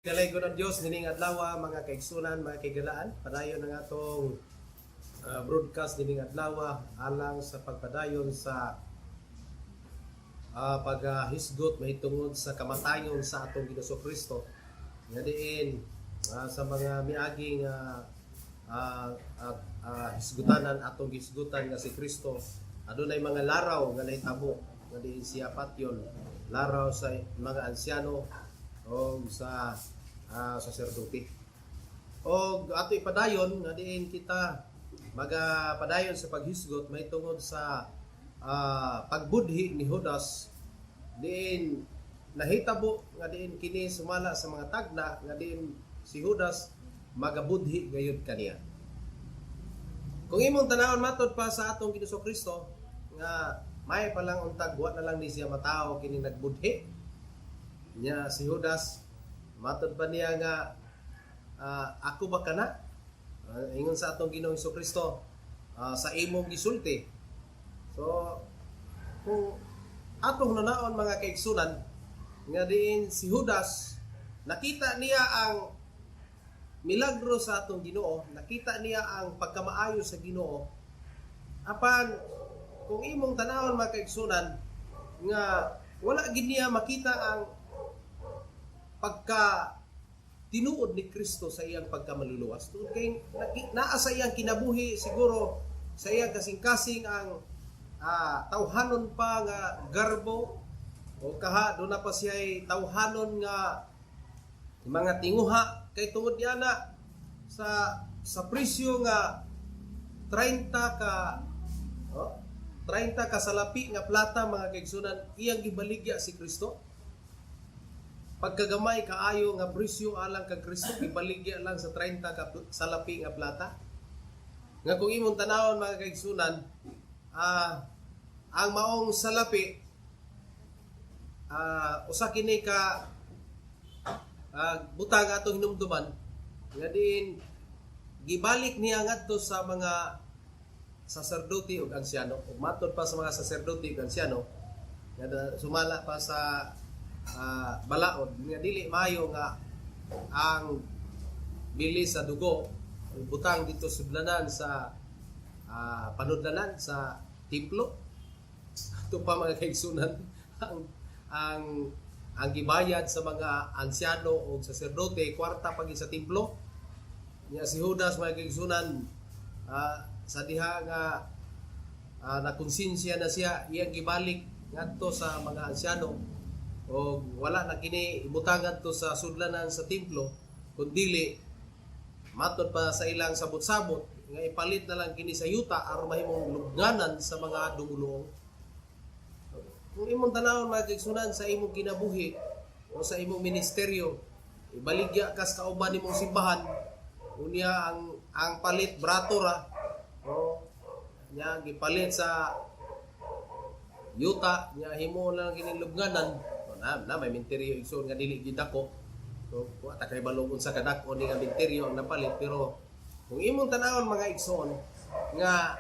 Dalaygon ang Dios nining adlaw, mga kaigsunan, mga kaigalaan. Padayon ang atong broadcast nining adlaw alang sa pagpadayon sa paghisgot mahitungod sa kamatayon sa atong Ginoong Kristo. Nga diin sa mga miaging hisgutanan, atong hisgutan nga si Kristo adunay mga laraw nga nahitabo nga diin siya patyon, laraw sa mga ansyano o sa saserdote. O ato ipadayon nga diin kita magapadayon sa paghisgot mahitungod sa pagbudhi ni Judas, diin nahitabo nga diin kini sumala sa mga tagna nga diin si Judas magabudhi gayud kaniya. Kung imong tanawon, matod pa sa atong Ginoong Kristo nga may pa lang untag wa na lang ni siya matawo kini nagbudhi niya si Judas, matod pa niya nga "Ako ba kana?" Ingon sa atong Ginoong Kristo, "Sa imong gisulti." So kung atong nanaon, mga kaigsunan, nga diin si Judas nakita niya ang milagro sa atong Ginoo, nakita niya ang pagkamaayo sa Ginoo, apan kung imong tanawon, mga kaigsunan, nga wala gid niya makita ang pagka tinuod ni Kristo sa iyang pagkamaluluwas. Tungod kay naa sa iyang kinabuhi, siguro sa iyang kasing-kasing, ang tawhanon pa nga garbo o kaha doon na pa siya tawhanon nga mga tinguha, kay tungod niya na sa presyo nga 30 ka, oh, 30 ka salapi nga plata, mga kaigsunan, iyang gibaligya si Kristo. Pagkagamay kaayo nga presyo alang kang Kristo, gibaligya lang sa 30 ka salapi nga plata. Nga kung imong tanawon, mga kaigsunan, ang maong salapi, usa kini ka butang atong hinumduman nga diin gibalik niya ngadto sa mga saserdote ug ansyano. Ug matod pa sa mga saserdote ug ansyano nga sumala pa sa balaod nga dili maayo nga ang bili sa dugo butang dito sudlanan sa panudlanan sa templo. Ito pa, mga kaigsunan, ang gibayad sa mga ansyano o saserdote, kwarta pagi sa templo. Nya si Judas, mga kaigsunan, sa diha nga nakonsensya na siya, iyang gibalik ngadto sa mga ansyano o wala na kini ibutang ngadto sa sudlanan sa templo, kundili matod pa sa ilang sabot-sabot nga ipalit na lang kini sa yuta aron mahimong lubnganan sa mga dumuluong. Kung imong tanawon, mga kaigsunan, sa imong kinabuhi o sa imong ministeryo, ibaligya kas kauban nimong simbahan, unya ang palit brato ra o nya gipalit sa yuta nya himo lang kining lubnganan. O, na may minteryo, igsoon, nga dili gid dako. So wa ta kay balog unsa kadako ni nga minteryo ang napalit, pero kung imong tanawon, mga igsoon, nga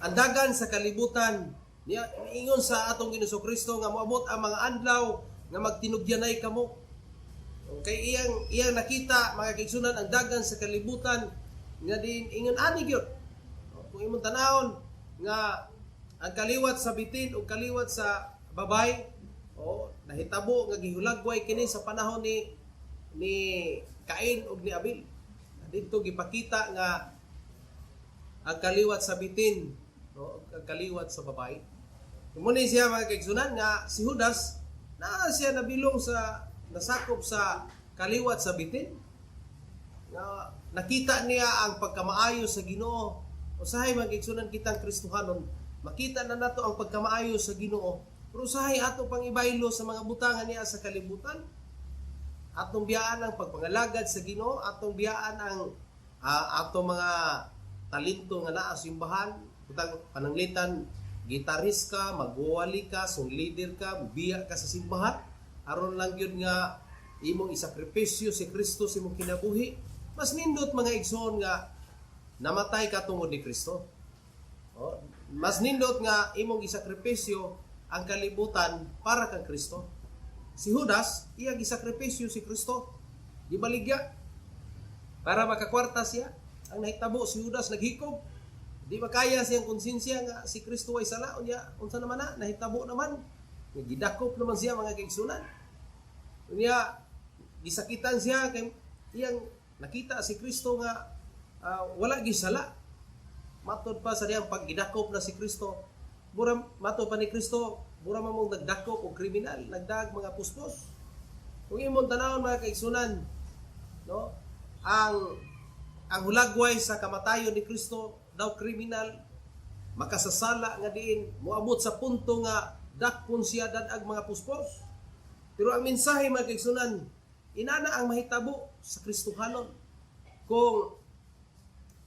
ang dagan sa kalibutan niya, ingon sa atong Ginoong Kristo nga moabot ang mga adlaw nga magtinugyanay kamo. Kay iyang nakita, mga kaigsunan, ang dagan sa kalibutan nga din ingon ani gyud. Kung imong tanawon nga ang kaliwat sa bitin o kaliwat sa babay o nahitabo nga gihulagway kini sa panahon ni Cain ug ni Abel. Didto gipakita nga ang kaliwat sa bitin, no, ang kaliwat sa babae. Muna siya, mga kaigsunan, nga si Judas na siya nabilong sa nasakop sa kaliwat sa bitin. Nga nakita niya ang pagkamaayo sa Ginoo. Usahay, mga kaigsunan, kitang Kristohanon, makita na nato ang pagkamaayo sa Ginoo. Pero usahay ato pang ibaylo sa mga butangan niya sa kalibutan. Atong biyaan ang pagpangalagad sa Ginoo, atong biyaan ang atong mga talento nga naa sa simbahan, butang pananglitan gitarist ka, magwali ka, song leader ka, mubiya ka sa simbahan, aron lang gyud nga imong isakripisyo si Kristo sa imong kinabuhi. Mas nindot, mga igsoon, nga namatay ka tungod ni Kristo. Oh, mas nindot nga imong isakripisyo ang kalibutan para kang Kristo. Si Judas, iyang isakripisyo si Kristo. Gibaligya para makakwarta siya. Ang nahitabo, si Judas naghikog. Di makaya siyang konsensya nga si Kristo ay sala. Unya, unsa naman na nahitabo naman? Nga gidakop naman siya, mga kaigsunan. Unya, gisakitan siya kay iyang nakita si Kristo nga wala gisala. Matod pa sa diyang pag gidakop na si Kristo, mura matod pa ni Kristo, mura man mong nagdakop og kriminal, nagdag mga puspos. Kung imong tanawon, mga kaigsunan, no, ang hulagway sa kamatayon ni Kristo daw kriminal, makasasala nga diin moabot sa punto nga dakpon siya dadag mga puspos. Pero ang mensahe, mga kaigsunan, inana ang mahitabo sa Kristohanon. Kung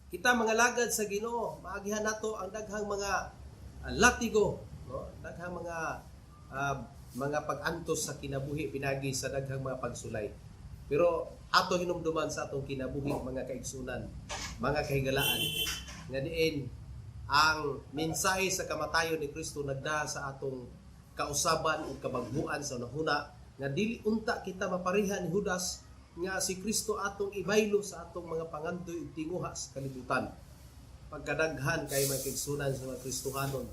kita mga lagad sa Ginoo, maagihan nato ang daghang mga latigo, no? Daghang mga pag-antos sa kinabuhi pinagi sa daghang mga pagsulay. Pero ato hinumduman sa atong kinabuhi, mga kaigsunan, mga kahigalaan, nga diin ang mensahe sa kamatayon ni Kristo nagda sa atong kausaban ug kabagbuan sa hunahuna nga dili unta kita mapareha ni Judas nga si Kristo atong ibaylo sa atong mga pangandoy ug tinguha sa kalibutan. Pagkadaghan kay mga kaigsunan sa mga Kristohanon,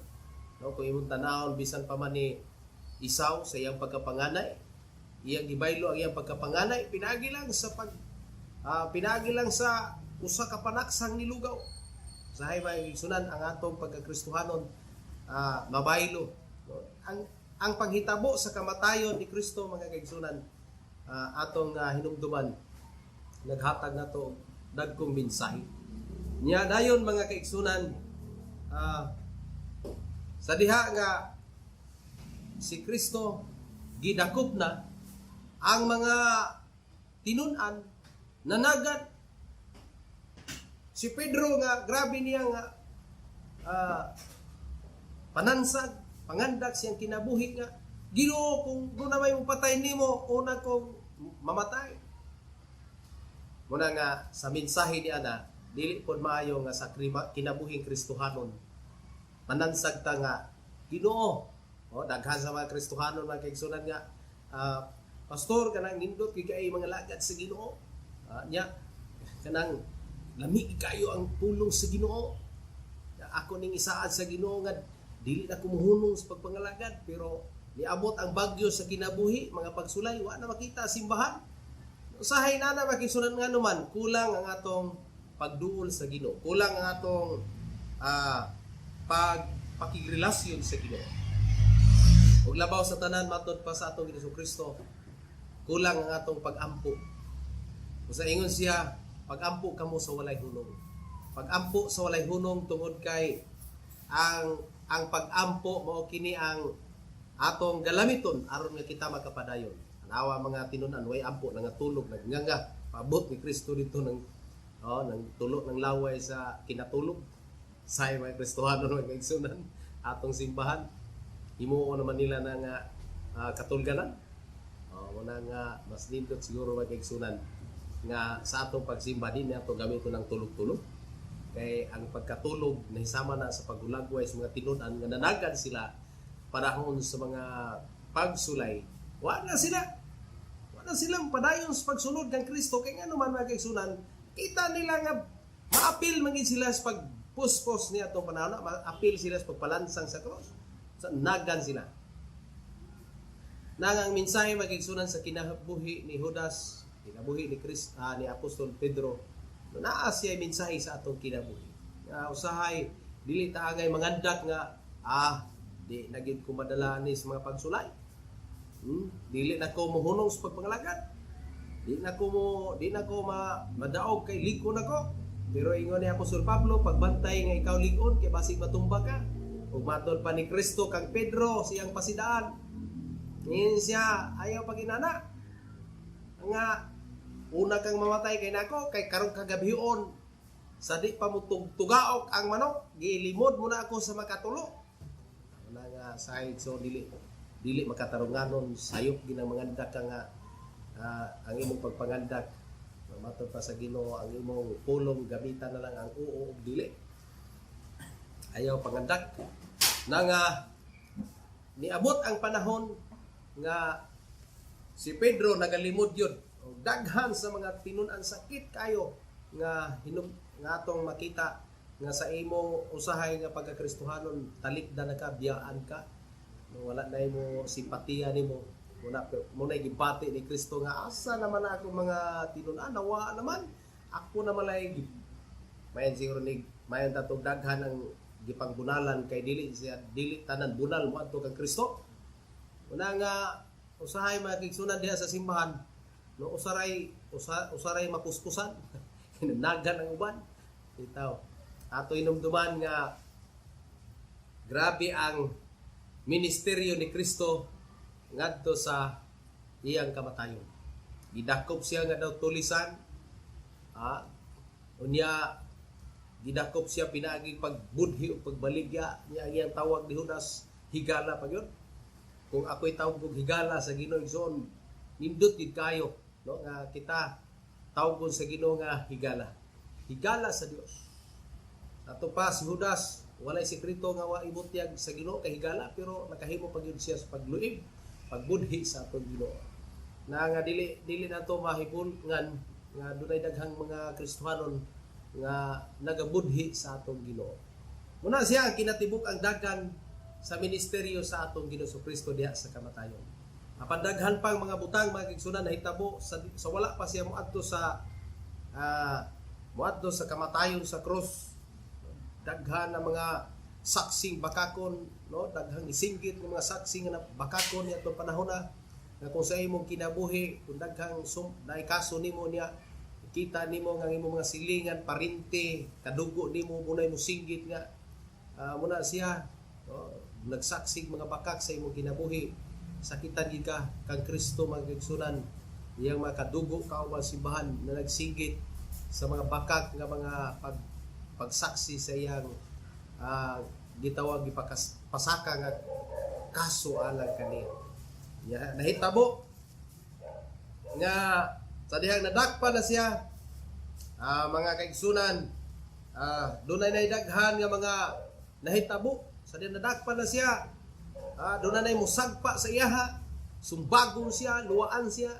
no, kung imong tanawon, bisan pa man ni Esau sa iyang pagkapanganay, iyang gibaylo ang iyang pagkapanganay pinaagi lang sa usa ka panaksang nilugaw. Sa mga kaigsunan, ang atong pagkakristohanon mabaylo, no? Ang panghitabo sa kamatayon ni Kristo, mga kaigsunan, atong hinumduman, naghatag nato dagkong mensahe. Nya dayon, mga kaigsunan, sa diha nga si Kristo gidakop na, ang mga tinun-an nanagat. Si Pedro nga grabe niya nga panansag, pangandak siyang kinabuhi nga, "Ginoo, kung doon na may mupatay nimo, una kong mamatay." Muna nga sa mensahe ni ana, dili pod maayo nga sa kinabuhing Kristohanon manansag ta nga, "Ginoo." Oh, daghan sa mga Kristohanon, mga kaigsunan, nga "Pastor, kanang nindot kay kay mga lagad sa Ginoo. Nya kanang lami kayo ang pulong sa Ginoo. Ako ning isaad sa Ginoo nga dili na kumuhunong sa pagpangalagad." Pero niabot ang bagyo sa kinabuhi, mga pagsulay, wa na makita simbahan. Usahay na na makisunan nga naman kulang ang atong pagduol sa Ginoo, kulang ang atong pagpakigrelasyon sa Ginoo. Ug labaw sa tanan, matod pa sa atong Ginoong Kristo, kulang ang atong pagampo. Kung sa ingon siya, "Pagampo kamo sa walay hunong." Pagampo sa walay hunong tungod kay ang pagampo mao kini ang atong galamiton aron nga kita makapadayon. Anawa mga tinunan, way ampo, nangatulog, nagnganga, paabot ni Kristo dito ng, oh, nang tulo ng laway sa kinatulog. Sa mga Kristohano, mga kaigsunan, atong simbahan, himuon naman nila ng katulganan. Oh, muna nga mas nindot siguro, mga kaigsunan, nga sa atong pagsimba din ato gamiton ng tulog-tulog. Kay ang pagkatulog nahisama na sa paghulagway sa mga tinunan nga nanagan sila panahon sa mga pagsulay. Wa na sila. Wa na silang padayon sa pagsunod kang Kristo kay ngano man, mga kaigsunan, kita nila nga maapil man gid sila sa pagpuspos niya atong panahon, maapil sila sa pagpalansang sa cross. Sa nagan sila. Nang ang mensahe, mga kaigsunan, sa kinabuhi ni Judas, kinabuhi ni Chris, ni Apostol Pedro, naa siya mensahe sa atong kinabuhi. Nga usahay dili ta angay mangandak nga di na gid ko madala ni sa mga pagsulay. Dili na ko mohunong sa pagpangalagad. Di na ko madaog kay lig-on ako. Pero ingon ni Apostol Pablo, pagbantay nga ikaw lig-on kay basig matumba ka. Ug matod pa ni Kristo kang Pedro siyang pasidaan. Ngayon siya, "Ayaw paginana. Nga, una kang mamatay kay nako, kay karong kagabhion, sa di pa mo tugaok ang manok, gilimod mo na ako sa makatulo." Wala nga sahig, so dili dili makatarunganon, sayop ginang mangandak ka nga ang imong pagpangandak. Matod pa sa Ginoo, ang imong pulong gamitan na lang ang oo ug dili. Ayaw pangandak. Na nga niabot ang panahon nga si Pedro nagalimod yun. Og Daghan sa mga tinun-an, sakit kayo nga hinug nga atong makita nga sa imo usahay nga pagkakristohanon, talikdan na ka, biyaan ka, no, wala na imo simpatiya nimo. Muna muna gibati ni Kristo nga asa naman na ako mga tinun-an, nawa naman ako naman ay mayan siguro ni mayan tatog daghan ang gipangbunalan kay dili siya, dili tanan bunal moadto kang Kristo. Una nga usahay mga kaigsunan diha sa simbahan, no, usaray usaray mapuspusan, nagan ang uban. Bitaw ato inumduman nga grabe ang ministeryo ni Kristo ngadto sa iyang kamatayon. Gidakop siya nga daw tulisan. Ah, unya gidakop siya pinaagi pagbudhi o pagbaligya niya. Ang iyang tawag ni Judas, higala pa gyud. Kung ako'y tawag og higala sa Ginoo, igsoon, nindot gid kayo, no, nga kita tawgon sa Ginoo nga higala. Higala sa Dios. Ato pa si Judas, walay sekreto nga wa ibutyag sa Ginoo kay higala, pero nakahimo pa gyud siya sa pagluib, pagbudhi sa atong Ginoo. Na nga dili dili nato mahibulngan nga dunay daghang mga Kristohanon nga nagabudhi sa atong Ginoo. Muna siya ang kinatibuk ang dagan sa ministeryo sa atong Ginoo Kristo diha sa kamatayon. Apan daghan pang mga butang, mga kaigsunan, nahitabo sa wala pa siya moadto sa kamatayon sa krus. Daghan na mga saksing bakakon, no, daghang isinggit ng mga saksi nga bakakon niya atong panahon na nga kung sa imong kinabuhi, kung daghang naay kaso nimo niya, kita nimo nga ang imong mga silingan, parente, kadugo nimo, munay mo singgit nga muna siya, no, nagsaksig mga bakak sa imong kinabuhi, sakitan gid ka kang Kristo, mga kaigsunan, iyang mga kadugo kauban simbahan na nagsinggit sa mga bakak nga mga pagsaksi sa iyang gitawag gipakas pasaka nga kaso alang kaniya. Ya, nahitabo nga sa dihang nadakpan na siya, mga kaigsunan, dunay nay daghan nga mga nahitabo sa dihang nadakpan na siya. Dunay nay musagpa sa iyaha, sumbagon siya, luwaan siya.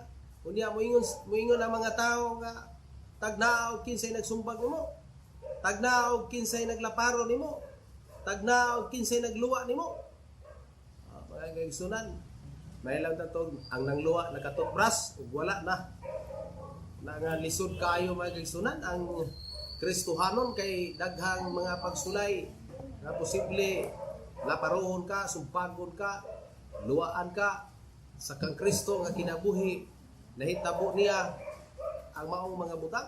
Unya moingon moingon ang mga tao nga tagnaog kinsay nagsumbag nimo, tagnaog kinsay naglaparo nimo, tagnaog kinsay nagluwa nimo. Mga kaigsunan, may lang tatog ang nangluwa nakatutbras ug wala na. Na nga lisod kaayo, mga kaigsunan, ang Kristohanon kay daghang mga pagsulay nga posible laparohon ka, sumbagon ka, luwaan ka. Sa kang Kristo nga kinabuhi, nahitabo niya ang maong mga butang.